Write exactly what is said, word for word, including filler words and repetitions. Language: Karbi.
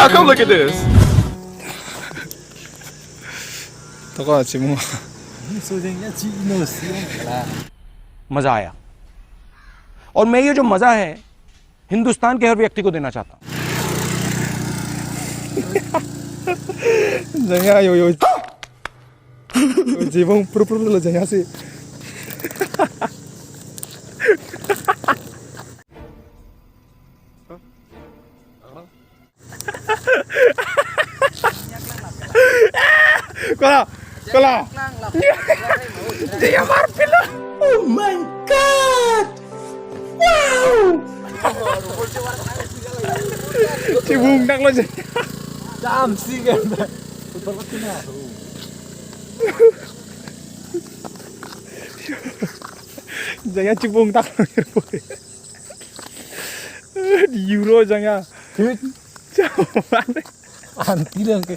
Now come look at this. Toko chimu. Meza aaya. Aur main ye jo maza hai, Hindustan ke har vyakti ko dena chahta hoon. Jangya yo yo. Chibung pru pru lo jangya si. Kola, kola. Jangya mar pilo. Oh my God! Wow! Chibung dak lo jangya. Jam si kan. Jangya chibung dak lo. Di euro jangya. Anti lang ke.